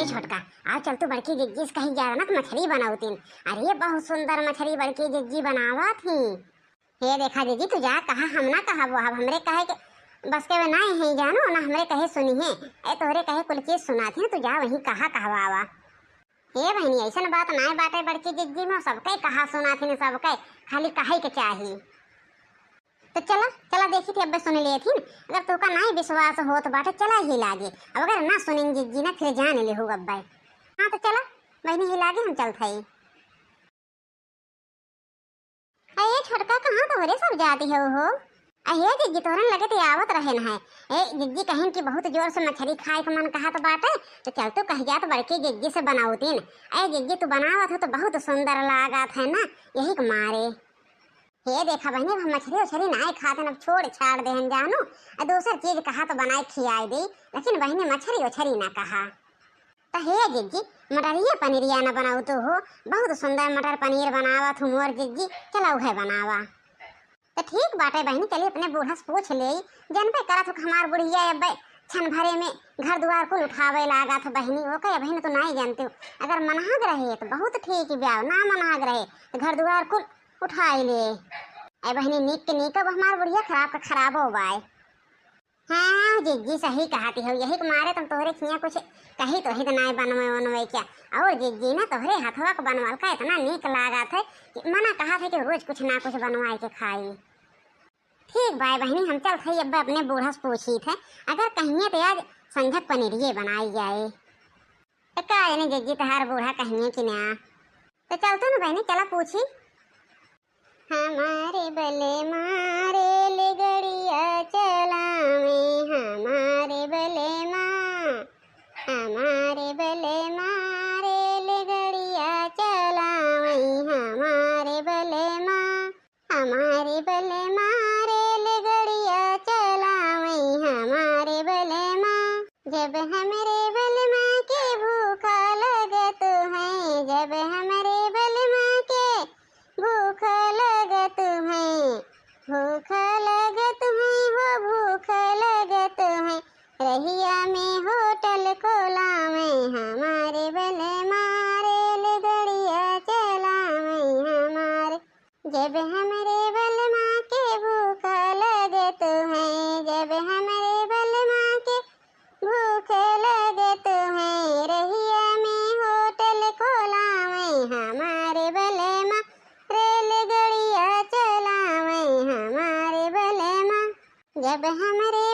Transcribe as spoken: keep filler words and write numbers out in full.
ए छोटका, आओ चल तू बड़की जिज्जी से कही जा ना तो मछरी बनावतीन। अरे बहुत सुंदर मछरी बड़की जिज्जी बनावत ही। हे देखा जिज्जी, तू जा कहा, हम ना कहब, अब हमरे कहे के बस के वे ना है जानो ना, हमरे कहे सुनी है। ए तोहरे कहे कुल चीज सुनात ही, तू जा वहीं कहा कहवावा। हे बहिनी, ऐसन बात नाय बाटे बड़की जिज्जी में, सबके कहा सुनाथिन, सबके खाली कहे के चाही। तो चला, चला देखी थी, अब्बे सुन लेथिन। अगर तोका नाय विश्वास होत बाटे, चला ही लागे। अब अगर ना सुनिन जिज्जी ना, फिर जान लेहु अब्बे। हाँ तो चला, बहिनी ही लागे हम चलत हई। अये छोटका, कहाँ तोहरे सब जाती हो हो? अये जिज्जी, तोहरे लगे ते आवत रहेन है। ए जिज्जी कहिन कि बहुत जोर से मछरी खाए के मन कहत बाटे, तो चल तू कह जात बड़की जिज्जी से बनावतीन। अये जिज्जी, तू बनावत हो तो बहुत सुंदर लागत है ना, यही के मारे। हे देखा बहिनी, अब हम मछरी उछरी नाय खाते, अब छोड़ छाड़ देहन जानू। आ दूसर चीज कहा तो बनाए खियाए दे, लेकिन बहिनी मछरी उछरी ना कहा। त हे जिज्जी, मटरिया पनीरिया न बनाऊ तू हो, बहुत सुंदर मटर पनीर बनावत हूँ मोर जिज्जी, चला उहे बनावा। त ठीक बाटे बहिनी, चली अपने बूढ़ा से पूछ ले, जनबे करत हो कि हमार बुढ़िया अब्बे क्षण भरे में घर दुआर कुल उठावे लागत हो बहिनी, ओके बहिनी तू नाई जानती हो, अगर मनहग रहे तो बहुत ठीक ब्याव, ना मनहग रहे तो घर दुआर कुल उठाई ले। ए बहिनी, नीक के नीक, अब हमार बुढ़िया खराब के खराबो बाय। हाँ जिज्जी, सही कहती हो, यही के मारे तुम तोहरे खिया कुछ कही तो ही तो नाय बनवे वनवे क्या। और जिज्जी ना तोहरे हथवा के बनवल का इतना नीक लागत है कि मना कहत है कि रोज कुछ ना कुछ बनवाए के खाई। ठीक बाय बहिनी, हम चलत हई अब अपने बूढ़ा से पूछी थे, अगर कहिए तो आज संझक पनीरिये बनाई जाए। तो का जाने जिज्जी तोहार बूढ़ा कहिए कि ना। तो चल तू ना बहिनी, चला पूछी। हमारे बलमा रेलगड़िया चलावे, हमारे बलमा, हमारे बलमा रेलगड़िया चलावे, हमारे बलमा, हमारे बलमा रेलगड़िया चलावे, हमारे बलमा। जब हमरे बलमा के भूखा लगत है, जब हमरे बलमा के भूख लगत है, भूख लगत है हो, भूख लगत है। रहिया में होटल खोलावे, हमारे बलमा रेलगड़िया चलावे, हमारे। जब हमरे बलमा के भूख लगत है, जब हमरे बलमा के भूख लगत है, रहिया में होटल खोलावे, हमारे बलमा रेलगड़िया चलावे, हमारे बलमा। जब हमरे